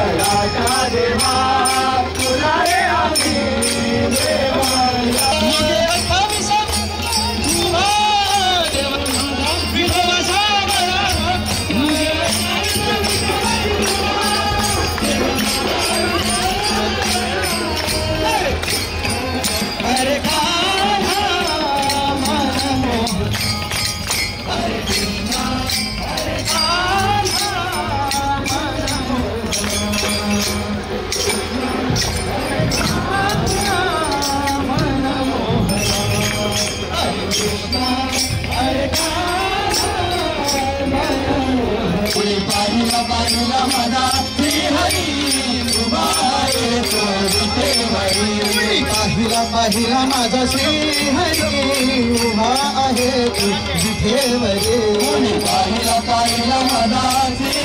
विठ्ठलाच्या देवा तुला रे आम्ही हरे कान्हा मनमोहन हरे कृष्णा हरे कान्हा मनमोहन हरे कान्हा मनमोहन हरे कृष्णा हरे कान्हा मनमोहन. पाहिला पाहिला माझा श्रीहरी उभा आहे तो विटेवरी. पाहिला पाहिला माझा श्रीहरी उभा आहे तो विटेवरी. पाहिला पाहिला माझा Shri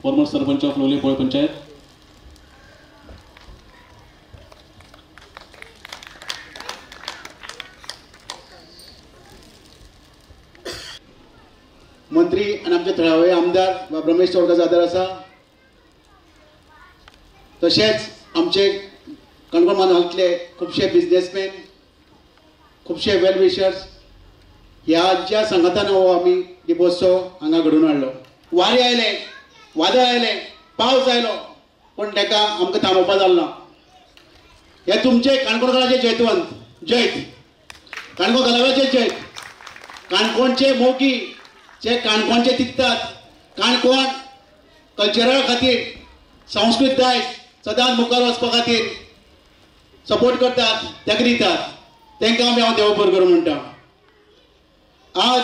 former sarpanch of Lole Pole Panchayat. मंत्री आनी आमचे थळावे आमदार बाब रमेश चोडकार जादर आसा, तशेंच आमचे काणकोण म्हालांतले खुबशे बिजनेसमॅन, खुबशे वेल विशर्स ह्या सांगातान हो आमी दिपोत्सव हांगा घडोवन हाडलो. वारें आयलें, वादळ आयलें, पावस आयलो, पूण ताका आमकां थांबोवपा जालें ना. हे तुमचे काणकोणकाराचे जैतवंत जैत, काणकोण कलाकाराचे जैत, काणकोणचे मोगी जे काणकोणचे तिकतात, काणकोण कल्चरा खातीर संस्कृत दायज सदांच मुखार वचपा खातीर सपोर्ट करतात, ताका दितात, तांकां आमी हांव देव बरो करूं म्हणटा. आज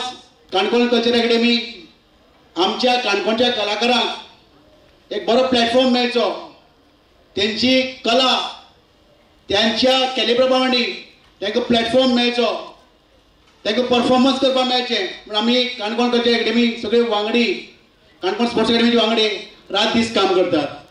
काणकोण कल्चर एकेडमी आमच्या काणकोणच्या कलाकारांक एक बरो प्लॅटफॉर्म मेळचो, तेंची कला त्यांच्या कॅलिब्रा प्रमाणे तांकां प्लॅटफॉर्म मेळचो, तांकां परफॉर्मन्स करपाक मेळचें म्हूण आमी काणकोण कल्चर एकेडमी सगळे वांगडी, काणकोण स्पोर्ट्स एकेडमीचे वांगडी रात दीस काम करतात.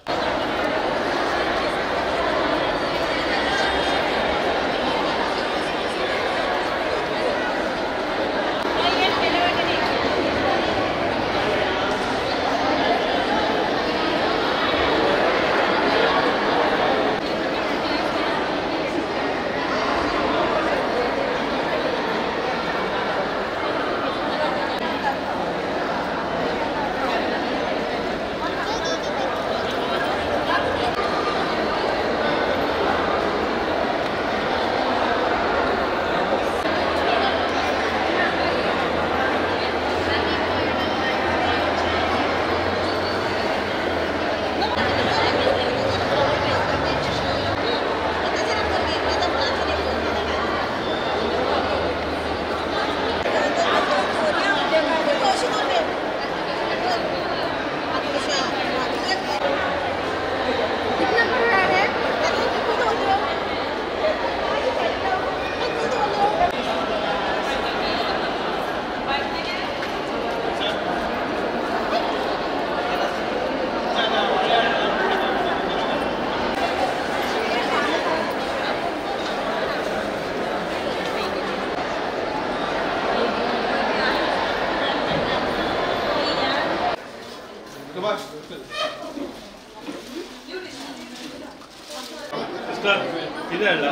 कितें हाडला?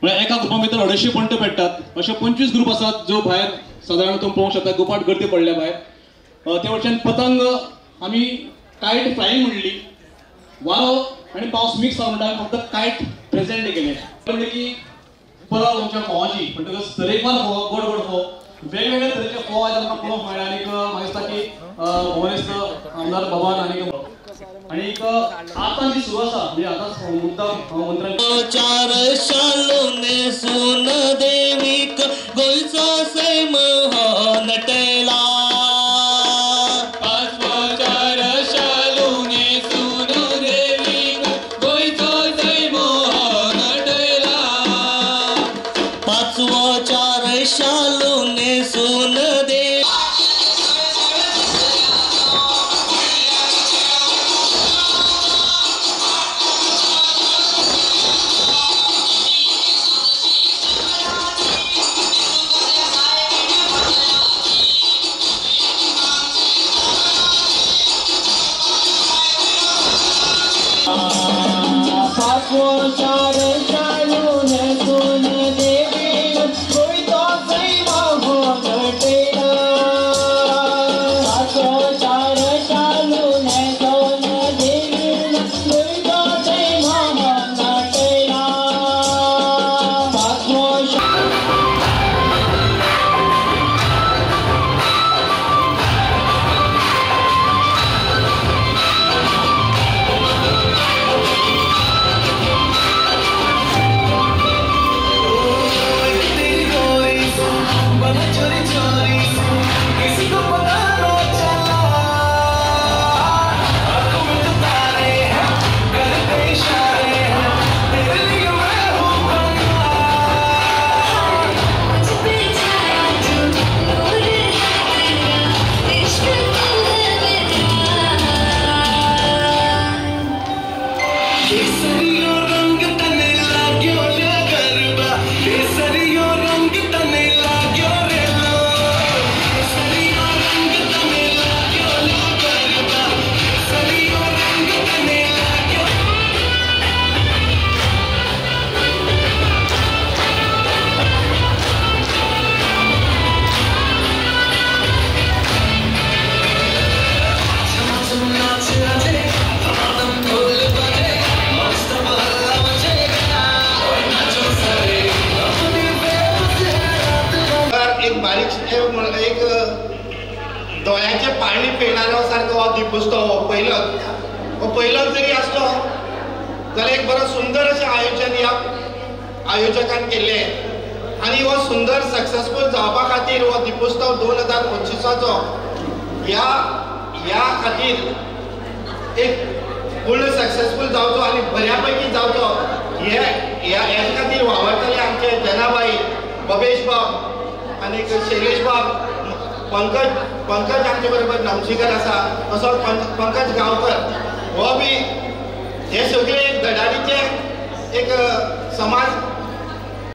म्हळ्यार एका ग्रुपा भितर 250 पणटे पेट्टात, अशे 25 ग्रुप आसात जो भायर सादारण तुमी पळोवंक शकता गुपाट गर्दी पडल्या भायर. ते वटच्यान पतंग आमी कायट फ्लायींग म्हणली, वारो आनी पावस मिक्स जावन म्हणटा आमी फक्त कायट प्रेजेंट केले. म्हणलें की परब आमच्या फोवाची, म्हणटकच तरेकवार फोव, गोड गोड फोव, वेगवेगळे तरेचे फोव आयज आमकां पळोवंक मेळ्ळे. आनीक म्हाका दिसता की भुवनेस्त आमदार बाबान आनीक आतां जी सुरू आसा म्हणजे आतां मुद्दाम मंत्र्यान चार शालूने सून देवीक गोंयचो सैम हो नटयला. पांचवो चार शालूने सून देवीक गोंयचो सैम हो नटयला. पांचवो चार शालूने सून देवी. चार शालूने सून देवी गोंयचो सैम हो नटयला. पांचवो चार शालूने सून देवी गोंयचो सैम हो नटयला. पांचवो एक दोळ्याचे पाणी पिणारो सारको हो दीपोत्सव हो पयलोच, हो पयलोच जरी आसलो जाल्यार एक बरो सुंदर अशें आयोजन ह्या आयोजकान केल्लें आनी हो सुंदर सक्सेसफूल जावपा खातीर हो दीपोत्सव 2025 ह्या ह्या खातीर एक पूर्ण सक्सेसफूल जावचो आनी बऱ्या पैकी जावचो हे ह्या खातीर वावरतले आमचे जनाबाई, बबेश बाब आनी शैलेश बाब, पंकज पंकज आमचे बरोबर नमशीकर आसा, तसोच पंकज गांवकर हो बी हे सगळे एक धडाडीचे एक समाज